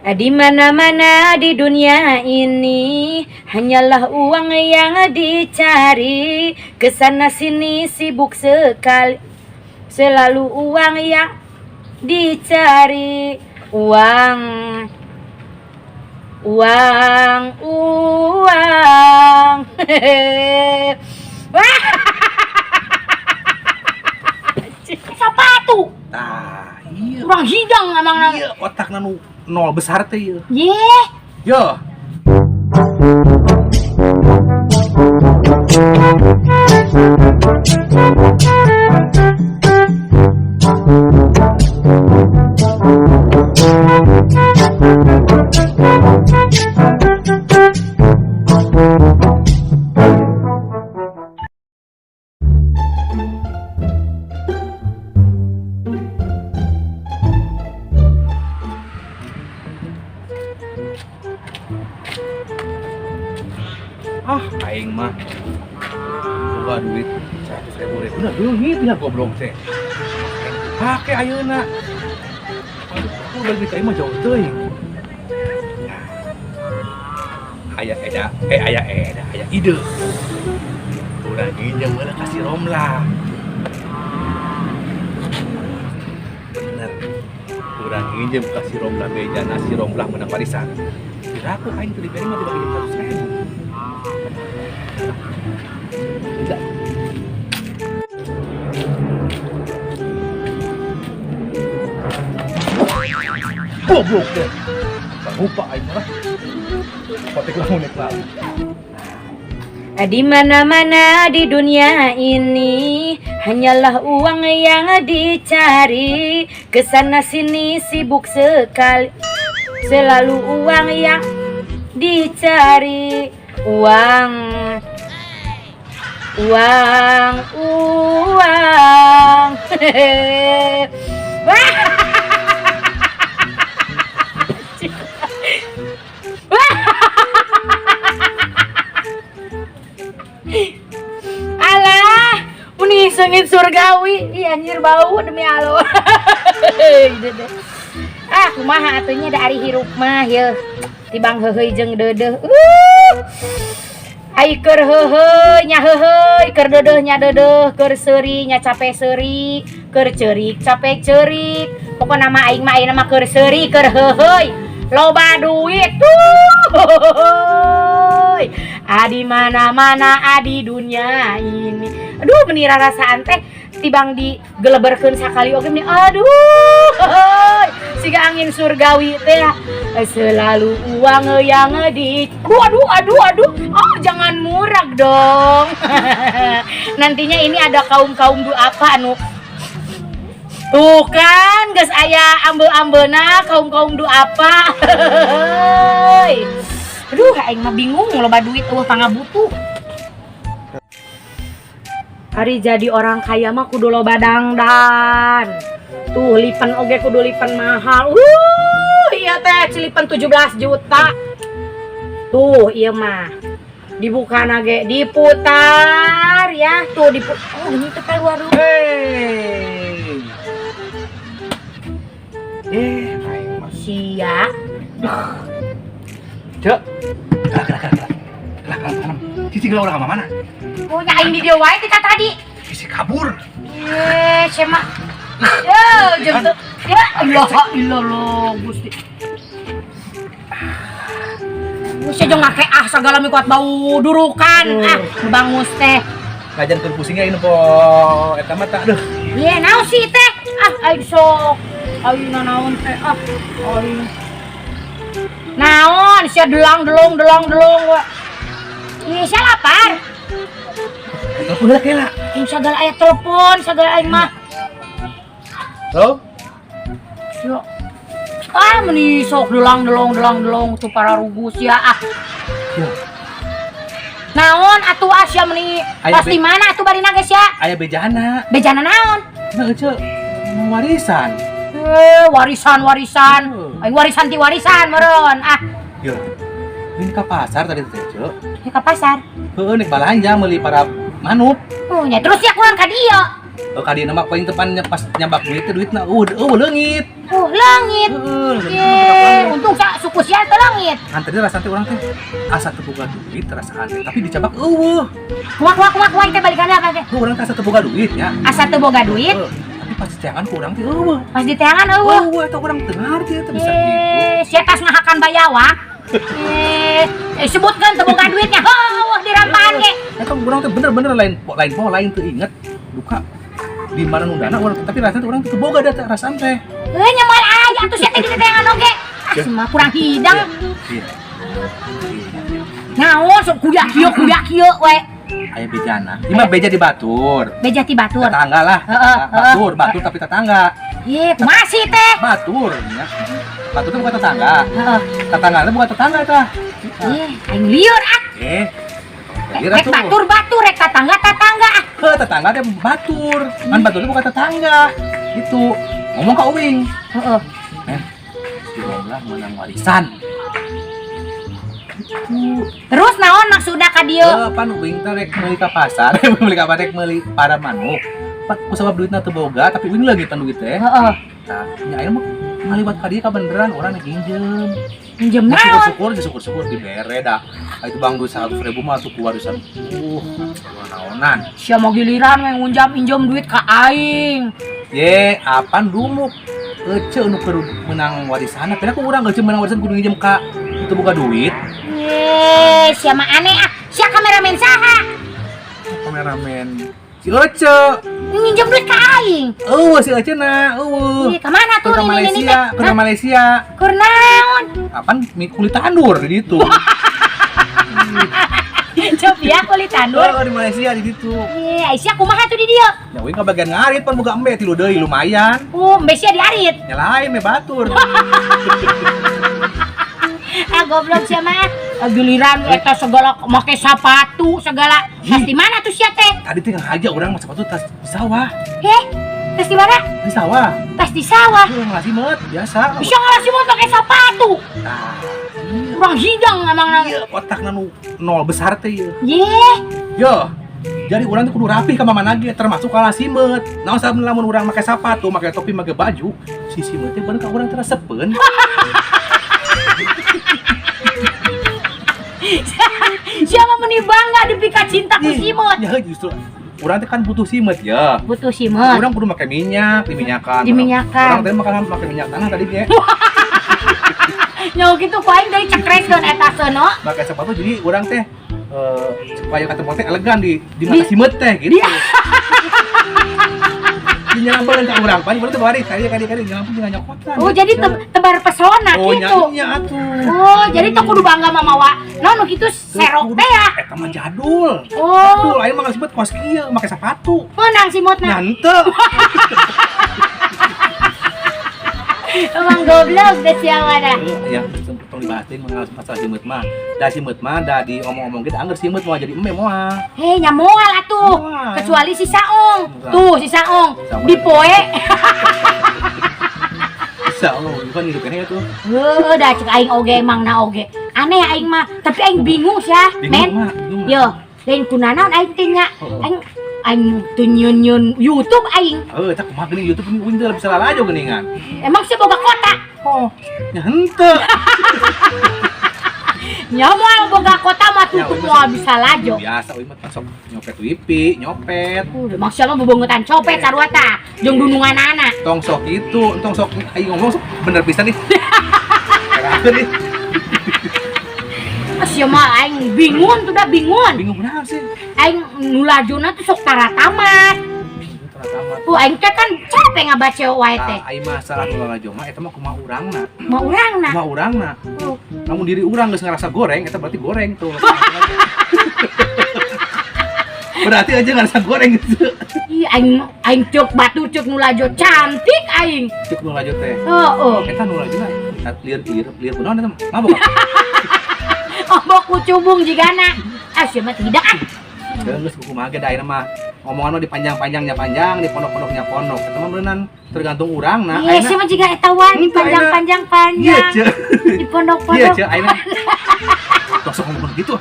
Di mana-mana di dunia ini hanyalah uang yang dicari. Kesana sini sibuk sekali, selalu uang yang dicari. Uang, uang, uang. Wah, sepatu. Tah, iya. Kurang hidang emang. Iya, otak nu nol besar teh ieu. Ye. Yo. Ah, aing mah boga duit 100.000 ribu. Nah, leungit ya goblok teh. Pake ayeuna. Aduh, aku balik ka imah jauh teuing. Aya eda, aya eda, aya ide. Urang nginjem heula ka si Romlah. Bener. Urang nginjem ka si Romlah bejana si Romlah menang warisan. Piraku aing teu dibere mah dibagi 100.000. Enggak. Goblok deh. Lupa aing mah. Potek lamun nek lalu. Di mana-mana di dunia ini hanyalah uang yang dicari. Kesana sini sibuk sekali, selalu uang yang dicari. Uang, uang, uang. Wah. Alah, meni seungit surgawi. Ih anjir bau demi Allah. Ah, kumaha atuh nya da ari hirup mah yeuh. Tibang heuheuy jeung deudeuh. Ai keur heuheuy nya heuheuy, keur deudeuh nya deudeuh, keur seuri nya cape seuri, keur ceurik cape ceurik. Pokona mah aing mah ayeuna mah keur seuri, keur heuheuy. Loba duit tuh. Adi mana-mana adi dunia ini. Aduh, meni rarasaan teh tibang digeleberkeun sakali oge meni aduh. Siga angin surgawi teh selalu uang yang di aduh aduh aduh aduh. Oh, jangan murag dong. Nantinya ini ada kaum-kaum duafa anu tuh kan geus aya ambeu-ambeuna kaum-kaum duafa. Aduh, aing mah bingung loba duit eueuh pangabutuh. Hari jadi orang kaya mah kudu loba dangdan. Tuh lipen oge kudu lipen mahal. Iya teh cilipen 17 juta. Tuh iya mah. Dibuka nage diputar ya. Tuh diputar. Oh, ini teh keluar dulu. Hey. Aing mah sia. Cek. Kelak kelak kelak. Kelak kelak kelak. Cici geura urang ka mana? Oh, nya aing di dieu wae kita tadi. Bisi kabur. Ye, sia mah. Ya, jeung teu. Ya Allah, illallah Gusti. Sia jeung make ah sagala mi kuat bau durukan. Ah, bangus teh. Ngajankeun pusingnya ini po eta mah tak aduh. Ye, naon sih teh? Ah, aing sok. Aing naon teh? Ah, aing. Naon sia delang delong delong delong we. Ih, sia lapar. Telepon heula kela. Aing sagala aya telepon, sagala aing mah. Halo? Yo. Ah, meni sok delang delong delang delong tuh para rugus ya ah. Yo. Naon atuh ah sia meni Aya pasti mana atuh barina geus sia? Aya bejana. Bejana naon? Nah, ece warisan. Warisan warisan. Heeh. Aing warisan ti warisan meureun ah. Yo. Ini ke pasar tadi teh, Cek. Ya ke pasar. Heeh, nek balanja meuli para manuk. Oh, nya terus ya kurang ka dieu. Oh, ka dieu mah paling tepan pas nyabak duit teh duitna leungit. Oh, leungit. Heeh, Ye, untung duit. Kan tadi rasana teh urang teh asa teu boga duit rasaan teh, tapi dicabak euweuh. Kumaha, kumaha, kumaha, kumaha teh, balikan apa teh? Ku urang teh asa teu boga duit nya. Asa teu boga duit, Heuh, tapi pas diteangan ku urang teh euweuh. Pas diteangan euweuh. Euweuh eta urang teu ngarti eta bisa gitu. Eh, sia tas ngahakan bayawak. Eh, eh, sebutkan teu boga duitnya. Heuh, dirampahan ge. Eta urang teh bener-bener lain lain poho, lain teu inget duka di mana nundana urang, tapi rasana teh urang teh teu boga da teh rasaan teh. Eh, nya moal aya atuh sia teh diteangan oge. Ah, semua kurang hidang. Iya. Naon sok kuyak kieu, kuyak kieu we. Aya bejana. Ieu mah beja di batur. Beja ti batur. Tetangga lah. Heeh. Batur, batur tapi tetangga. Ye, kumaha sih teh? Batur ya. Batur itu bukan tetangga. Heeh. Tetangga itu bukan tetangga tah. Ih, aing lieur ah. Eh. Lieur Rek atuh. batur batur, rek tetangga tetangga ah. Heuh, tetangga teh batur. Kan batur itu bukan tetangga. Itu ngomong ka Uwing. Heeh. Men, si Romlah menang warisan. Itu. Terus naon maksudna ka dieu? Eh, pan Uwing teh rek meuli ka pasar, meuli ka pasar rek meuli para manuk. Pan ku sabab duitna teu boga, tapi Uwing lagi pan duit teh. Heeh. Tah, nya ayeuna mah ngaliwat ka dieu ka beneran urang rek nginjem. Minjem Nah, naon? syukur-syukur, syukur-syukur dibere dah. Ah, itu bang duit 100 ribu mah atuh ku warisan. Naonan. Sia mau giliran we ngunjam injem duit ka aing. Ye, apan dumuk. Ece nu keur menang warisan. Tapi aku urang ece menang warisan kudu nginjem ka itu boga duit. Ye, sia mah aneh ah. Sia kameramen saha? Kameramen si Ece. Nginjem duit ka aing. Euweuh si Ece na, euweuh. Ih, ka mana tuh Keur ka ini ini Malaysia, teh? keur ka Malaysia. Keur naon? Apan kulit tandur di ditu. Coba ya kulit tandur. Oh, di Malaysia di ditu. Ye, Aisyah kumaha tuh di dieu? Ya uing bagian ngarit pan boga embe tilu deui lumayan. Oh, embe sia diarit. Nya lain me batur. Ah, goblok sia mah. Ah, giliran eta segala make sepatu segala. Tas di mana tuh sia teh? Tadi teh ngaja urang mah sepatu tas di sawah. Heh, tas di mana? Di sawah. Tas di sawah. Urang ngasih met biasa. Bisa ngalah mau pakai sepatu. Tah. Kurang hidang emang nang. Iya, otak nu nol besar teh ieu. Ye, Yo, jadi urang tuh kudu rapih ka mana ge termasuk kalah simeut. Naon sabab lamun urang make sepatu, make topi, make baju, si simeut teh bener ka urang teh resepeun. Siapa meni bangga dipika cinta ku simut. Ya justru urang teh kan butuh simeut ya. Butuh simut. Urang kudu make minyak, diminyakan. Diminyakan. Urang teh makan make minyak tanah tadi ge. Nyawa gitu ku aing dari cekreskeun eta seuno. Make sepatu jadi urang teh supaya ketemu teh elegan di mata simeut teh gitu. Di nyalampeun ka urang pan baru teh bari kali kali kali nyalampeun jeung nyokotan. Oh, jadi tebar pesona Oh, gitu. nya atuh. Oh, jadi teu kudu bangga mah mawa naon nu kitu serok teh ya. Eta mah jadul. Oh, Jadul aing mah sebut kos kieu make sepatu. Menang simutna. Nyante. Emang goblok deh siapa dah. Ya, tong dibahas deui masalah simeut mah. Da simeut mah da diomong-omong kita angger simeut moal jadi eme moal. Hei, nya moal atuh. Moal. Kecuali si Saong. Saong. Tuh, si Saong. Saong. Di poe. Bisa Allah, bukan hidup kene tuh. Heuh, dah cek aing oge emang na oge. Aneh aing mah, tapi aing bingung sia, Bingung men. mah, bingung. Yo, lain kunanaon aing teh nya. Heeh. Aing aing teu nyieun-nyieun YouTube aing. Heuh, eta kumaha geuning YouTube uing teh bisa lalajo geuningan. Emang sih boga kota. Oh, nya henteu. Nya moal boga kota mah Ya, tutup uing moal mah bisa lajo. Biasa uing mah sok nyopet wifi, nyopet. Emang siapa bebongetan copet sarua tah jeung dununganana. Tong sok itu, tong sok aing ngomong sok bener pisan nih. Kerakeun nih. Ah, sia mah aing bingung tuh dah bingung. Bingung kunaon sih? Aing nu lajuna tuh sok tara tamat. Tara tamat. Tuh aing teh kan capek ngabaca wae teh. Tah, aing masalah nu lalajo mah eta mah kumaha urangna. Mau urangna. Kumaha urangna. Oh. Namun diri urang geus ngerasa goreng, eta berarti goreng tuh. Berarti aja ngerasa goreng gitu. Ih, aing aing ceuk batu ceuk nu lajo cantik aing. Cek nu lalajo teh. Heeh. Eta nu lalajo na lieur lieur lieur kunaon eta mah? Mabok. Mabok ku cubung jigana. Ah, sia mah tidak ah. Geus kumaha ge da ayeuna mah ngomongan mah dipanjang-panjangnya panjang, di pondok-pondoknya pondok. Eta mah beunang tergantung urangna. Iya, sia mah jiga eta wae Henteu, dipanjang-panjang Iya, panjang. ceu. Di pondok-pondok. Iya, ceu ayeuna. Tong sok ngomong gitu.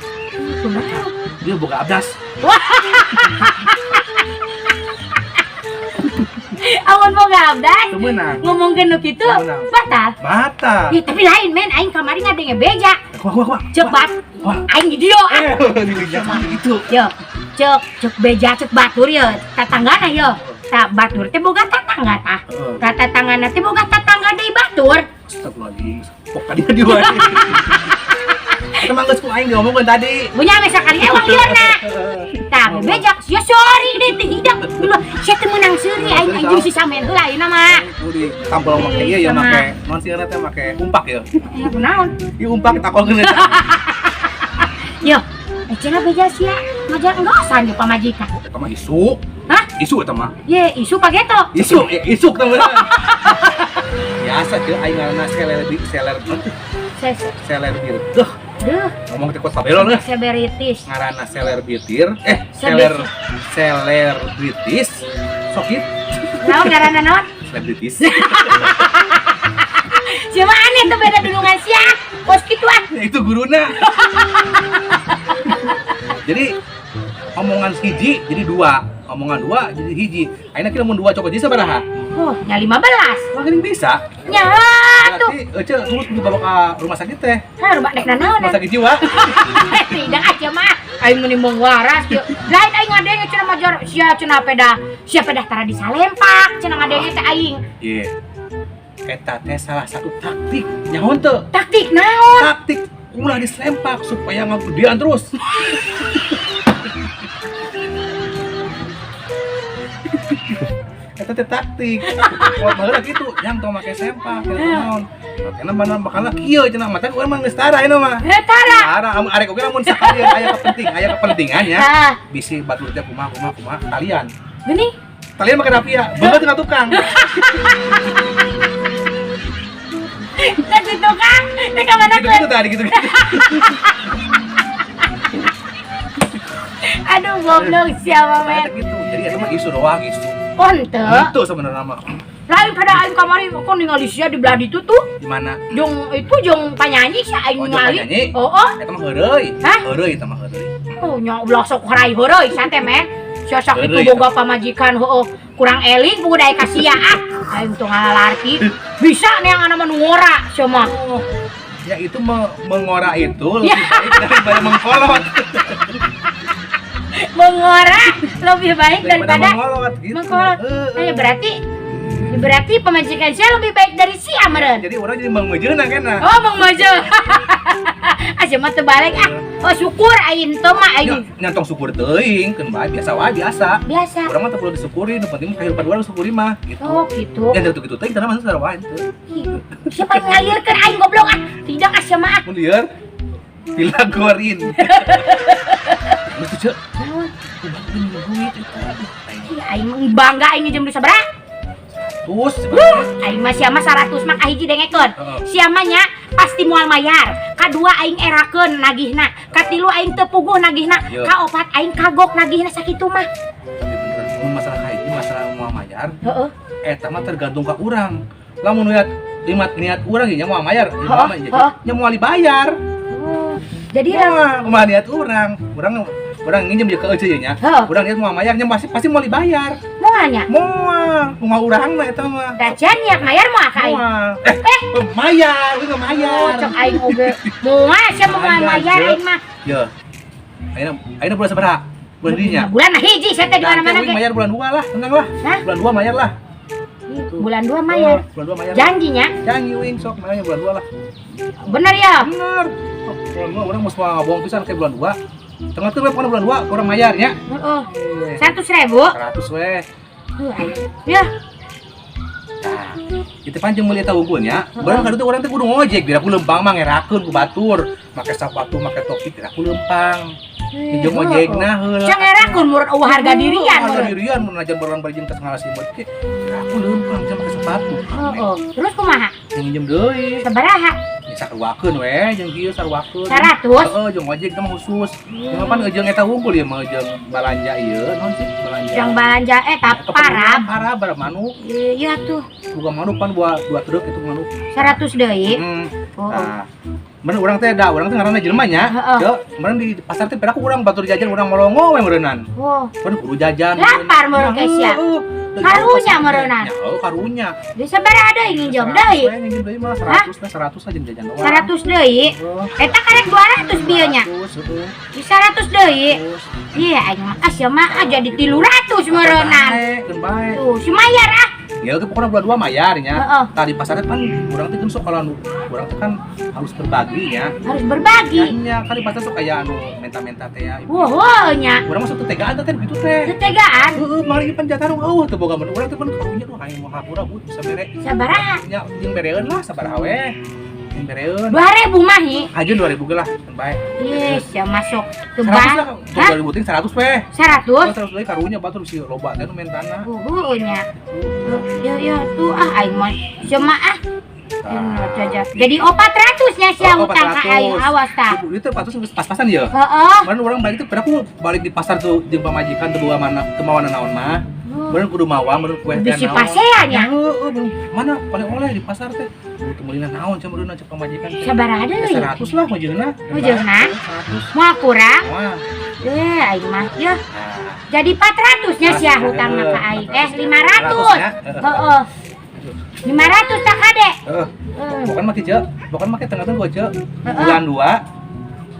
Dia boga abdas. Awan Lamun boga abdas Teu meunang. Ngomongkeun nu kitu Teu meunang. Batal. Batal. Ih, tapi lain men, aing kamari ngadenge beja. Kuah kuah kuah. Cek bat, Wah. Aing di dieu ah. Eh, gitu. Yo, cek cek beja cek batur ya, tatanggana yo. Tak batur teh boga tatangga tah. Heeh. Ka tatanggana teh boga tatangga deui batur. Astagfirullahaladzim. Pok tadi di wae. Eta mah geus ku aing diomongkeun tadi. Punya we sakali ewang lieurna. Tah bebejak, sia sorry deh teh hidang. Dulu sia teu meunang seuri aing aing jeung si Samen heula ayeuna mah. Ku di tampol make ieu ya Sama. Make naon sih teh make umpak ya. Eh, kunaon? Ieu umpak takolkeun eta. Yo, eh cenah beja sia ngajar enggosan di pamajikan. Eta mah isu. Hah? Isu eta mah. Ye, isu pageto. Isu, ya, isuk teh bener. Biasa cuy aing ngaranna seler seler Ses, seler bir. Duh, duh, ngomong teh kos tabelon lah. seberitis. Ngaranna seler bitir, eh seler seler British. Sokit Naon ngaranna naon? selebritis. Siapa aneh tuh beda dulungan sia. Kos kitu ah. Ya, itu guruna. Jadi omongan hiji jadi dua, omongan dua jadi hiji. Ayeuna kira mun dua cokot jadi sabaraha? Oh, nya 15. Wah, geuning bisa. Nya tuh. Berarti ece terus dibawa ke rumah sakit teh. Ha, rumah dek nanaon. Rumah sakit jiwa. Tidak aja mah. Aing meni mong waras kieu. Lain aing ngadenge cenah majar sia cenah peda. Sia pedah tara disalempak cenah ngadenge teh aing. Iya. Eta teh salah satu taktik. Nyaho teu? Taktik naon? Taktik ulah diselempak supaya ngagedean terus. Eta teh taktik. Kuat baheula kitu, yang tong make sempak, yang naon. Makana mana makana kieu cenah mata urang mah geus tara ayeuna mah. Heh, tara. Tara amun arek oge lamun sakali aya kepenting, aya kepentingan ya. Ah, Bisi batur teh kumaha kumaha kumaha talian. gini. Talian make rapia, beungeut tengah tukang. Dan di tukang, di kamana Gitu-gitu tadi gitu-gitu. Aduh, goblok siapa men. Eta gitu. Jadi eta mah isu doang, isu. Oh, henteu. Itu sebenarnya mah. Lain pada aing kamari kok ningali sia di belah ditu tuh. Di mana? Jeung itu jeung panyanyi sia aing Oh, jeung ningali. panyanyi? Oh, oh. Eta mah heureuy. Hah? Heureuy eta mah heureuy. Oh, nya ulah sok harai heureuy santai men. Sia sakitu Heureuy. boga pamajikan heueuh kurang eling puguh daek ka sia ah. Aing teu ngalarki. Bisa neangan mah nu ngora sia mah. Ya itu mengora itu lebih Ya. baik daripada mengkolot. Mengora lebih baik daripada mengolot gitu. mengkolot. Heeh. Eh, berarti berarti pamajikan sia lebih baik dari sia meureun. Jadi orang jadi mangmejeuna kena. Oh, Mang Mojo. Ah, sia mah terbalik ah. Oh, syukur aing teu mah aing. Nyantong syukur teuing, keun bae biasa wae biasa. Biasa. Urang mah teu perlu disyukuri, nu penting mah kehidupan urang syukuri mah gitu. Oh, gitu. Ya teu kitu teuing teu mah sarua wae teu. Ih, siapa yang ngalirkeun aing goblok ah? Tidak ah sia mah ah. Mun lieur pilagorin. Geus tuh, Ceu. Naon? Udah duit eta. Ih, aing mah bangga aing jeung sabaraha? Terus Aing mah sia mah 100 mah kahiji dengekeun. Heeh. Sia mah nya pasti moal mayar. Kadua aing erakeun nagihna. Katilu aing teu puguh nagihna. Iya. Kaopat aing kagok nagihna sakitu mah. Tapi beneran mun masalah kahiji masalah moal mayar, Heeh. eta mah tergantung ka urang. Lamun niat niat niat urang nya moal mayar, Heeh, moal mah heeh. nya moal dibayar. Oh, jadi lah Kumaha kumaha niat urang? Urang urang nginjem jeung ke euceu nya. Heeh. Urang niat moal mayar nya pasti pasti moal dibayar. Moal nya. Moal, kumaha urang mah eta mah. Dajan niat mayar moal ka aing. Moal. Eh, mayar, we nggak mayar. Oh, cek aing oge. Moal sia mah moal mayar Cek. aing mah. Yo. Ayeuna ayeuna bulan sabaraha? Bulan dinya. Bulan mah hiji sia teh di mana-mana Nanti ge. mayar bulan 2 lah, tenang lah. Hah? Bulan 2 mayar lah. Bulan 2 mayar. Oh, bulan 2 mayar. Janjinya Janji wing sok mayarnya bulan 2 lah. bener ya? Bener. Oh, bulan 2 orang mau semua bohong pisan kayak bulan 2. Tengah tuh pokoknya bulan 2 kurang mayar nya. Heeh. 100.000. 100 weh. Ya, Nah, itu panjang meuli eta unggulnya. Barang kadu teh urang teh kudu ngojek, biar aku lempang mah ngerakeun ku batur. Make sepatu, make topi, biar aku lempang. Jeung ojekna heula. Sia ngerakeun murut eueuh harga dirian. Harga meureun. dirian mun ajan barang bari jeung ngalah simut ge. Biar aku lempang sia make sepatu. Heeh. Terus kumaha? Jeung nginjem deui. Sabaraha? Saruakeun we, jeung kieu saruakeun. 100? Heeh, jeung ojek teh mah khusus. Jeung pan jeung eta unggul ieu mah jeung balanja ieu, naon sih? Balanja. Yang balanja eta parab. Parab barang manuk. Iya tuh, Bukan manuk pan dua truk itu manuk. 100 deui. Hmm. Oh. Nah, Mun urang teh da urang teh ngaranna jelema nya. Heeh. Ceu, mun di pasar teh pedaku urang batur jajan urang molongo we meureunnan. Oh, Mun kudu jajan. Lapar meureun ke sia. Heeh. Karunya meureunnan. Ya, oh, karunya. Di sabaraha deui nginjem deui? Nginjem deui mah 100 lah, 100 aja jajan doang. 100 deui. Heeh. Eta karek 200 bieu nya. 100, heeh. Di 100 deui. Terus. Iya, aing mah ah sia mah ah, jadi 300 meureunnan. Bae, keun bae. Tuh, si mayar ah. Ya itu pokoknya bulan 2 mayar nya. Heeh. Tadi pasarnya kan urang teh kan sok kalau anu urang teh kan harus berbagi nya. Harus berbagi. Ya, nya kan di pasar sok aya anu menta-menta teh ya. Wah, wah nya. Urang masuk teu tegaan teh begitu teh. Tetegaan. Heeh, mari penjatan eueuh teu boga mun urang teh pan karunya duh aing mau hapura but bisa mere. Sabaraha? Nya jeung bereun lah sabaraha we. Jeung bereun. 2000 mah hi. Hajeun 2000 ge lah, keun bae. Ih, sia masuk 100 tebak. lah, Hah? 2000 teh 100 we. 100? 100 deui karunya batur si loba teh nu mentana. Heeh nya. Ya ya tuh ah aing mah sia mah ah. Jadi 400 nya sia Oh, hutang ka aing 400. awas tah. Itu teh 400 geus pas-pasan ya. Heeh. Kemarin orang balik tuh, aku balik di pasar tuh jeung pamajikan teu boga mana teu mawana naon mah. Meureun kudu mawa, meureun kue teh Bisi naon. pasea nya. Heeh, meureun mana paling oleh di pasar teh. Teu meulina naon cenah meureun cek pamajikan teh. Sabaraha deui? 100 lah majeuna. Majeuna? 100. Moal kurang? Wah. Eh, aing mah ya. Nah, Jadi 400 nya sia hutangna ka aing. Eh, 500. ya. Heeh. 500 tak kade. Heeh. Heeh. Bukan make ceu, bukan make tengah-tengah gua ceu. Bulan 2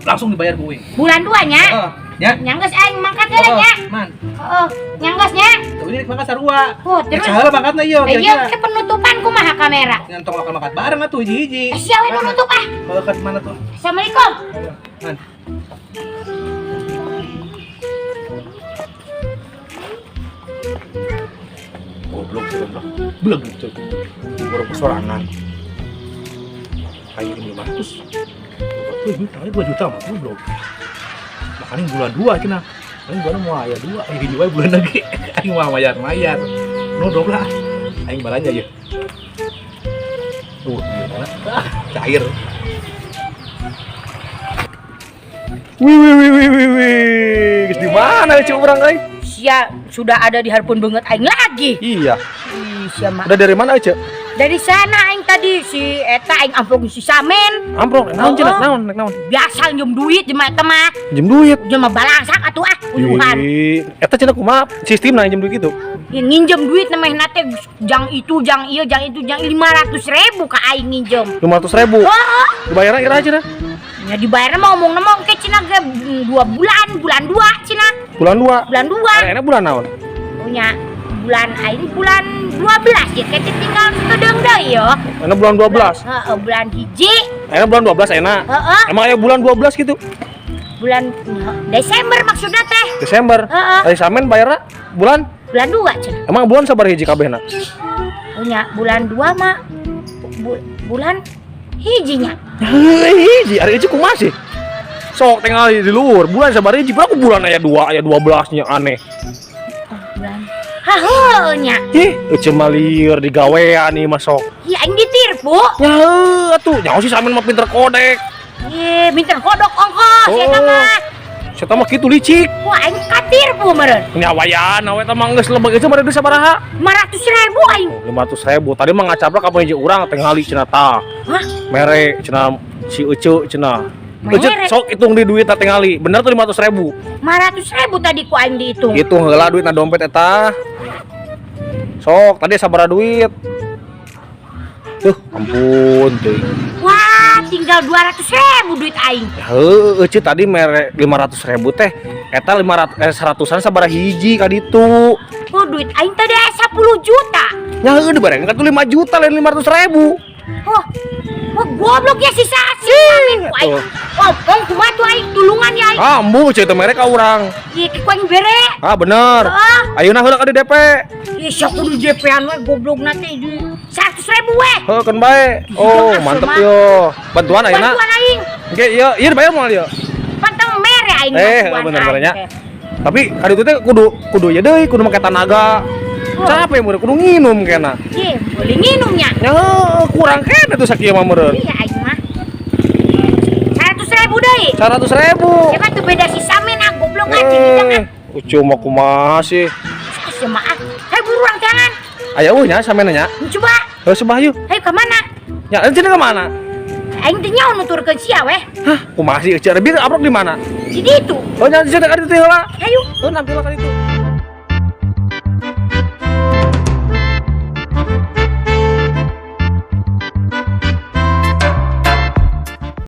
langsung dibayar ku uing. Bulan 2 nya. Heeh, nya. Nya geus aing mangkat heula nya. Man. Heeh, nya geus nya. Tuh ini mangkat sarua. Oh, terus Saha mangkatna ieu Eh, ieu kira-kira. ke penutupan kumaha kamera? Nyantong makan makan bareng atuh hiji-hiji. Eh, sia we nu nutup ah. Makan mana tuh? Assalamualaikum. Man. Goblok goblok. Beleg gitu. Baru kesorangan. Aing 500. Wih, tangannya 2 juta mah goblok. Makanya bulan 2 cenah. Aing bulan mau aya 2, aing hiji wae bulan lagi. Aing mah mayar-mayar. Nu doblah. Aing balanja ya. Tuh, gimana? Ah, cair. Wih wih wih wih wih wih. Geus di mana cuk urang euy? Sia sudah ada di harpun banget aing lagi. Iya. Ih, sia mah. Udah dari mana aja? Dari sana aing tadi si eta aing amplop si Samen. Amplop, naon cenah? Oh. Naon, nek naon? Biasa njem duit jelema eta mah. Njem duit. Jelema balangsak atuh ah, uluhan. Ih, eta cenah kumaha sistemna njem duit gitu? Ya, nginjem duit namanya nate jang itu, jang ieu, jang itu, jang 500.000 ka aing nginjem. 500.000. Heeh. Dibayarna ira cenah? Ya dibayarna mah ngomong mah engke cenah ge 2 bulan, bulan 2 cenah. Bulan 2. Bulan 2. Ayeuna bulan naon? Punya bulan aing bulan 12 ya kece tinggal sedeung deui yo. Ayeuna bulan 12. Heeh, bulan hiji. Ayeuna bulan 12 ayeuna. Heeh. Emang aya bulan 12 gitu? Bulan Desember maksudnya teh. Desember. Heeh. Ari Samen bayarna bulan? Bulan 2 cenah. Emang bulan sabar hiji kabehna? Punya bulan 2 mah bulan hijinya. Hiji, ari hiji kumaha sih? Sok tinggal di luhur, bulan sabar hiji, berapa bulan aya 2, aya 12 nya aneh. Oh, bulan. Haheuh nya. Ih, ece mah lieur digawean ieu mah sok. Ih, aing ditirpu. Ya heuh atuh, nyaho si Samen mah pinter kodek. Ih, pinter kodok ongkos Oh. eta mah. Saya mah kitu licik. Wah, aing katirpu meureun. Nyawayan, awe teh mah geus lebeg ece mah duit sabaraha? 500.000 aing. Oh, 500.000. Tadi mah ngacaplak ka hiji urang tingali cenah tah. Hah? Mere cenah si Ece cenah. Ece Mere? sok hitung di duit tingali. Bener tuh 500.000. 500.000 tadi ku aing dihitung. Hitung heula duit na dompet eta. Sok, tadi sabaraha duit? Tuh, ampun teuing. Wah, tinggal 200.000 duit aing. Heuh, Ece tadi mere 500.000 teh. Eta 100-an sabaraha hiji ka ditu. Oh, duit aing tadi aya 10 juta. Nya heueuh dibarengkeun ka tuh 5 juta lain 500.000. Oh, wah goblok ya si Samin. Ku aing. Tuh. Oh, oh kumaha tuh aing tulungan ya aing. Ah, ambu Ece teh mere ka urang. Ieu ku aing bere. Ah, bener. Heeh. Ayeuna heula ka di DP. Ih, sia kudu DP-an we goblok na teh di 100.000 we. Heuh, keun bae. Oh, mantep yo. Bantuan ayeuna. Bantuan aing. Oke, ieu ieu dibayar moal ieu. Pantang mere aing bantuan Bener-bener nya. aing teh. Tapi ka ditu teh kudu ieu deui, kudu make tanaga. Oh. Capek meureun kudu nginum kena. Ye, boleh nginumnya. Nya heuh, kurang kena tuh sakieu mah meureun. Iya aing mah. 100.000 deui. 100.000. Siapa tuh beda si Samin ah goblok anjing jangan. Ucu mah kumaha sih? Sia mah ah. Hayu buruan tangan. Aya eueuh nya Samen nya. Coba. Heuh sebah yeuh. Hayu ke mana? Nya cenah ke mana? Aing teh nyaho nuturkeun sia weh. Hah, kumaha sih Ece? Ada bir abrok di mana? Di ditu. Oh, jangan di situ, ka ditu heula. Ayo. Tuh, nampil ka ditu.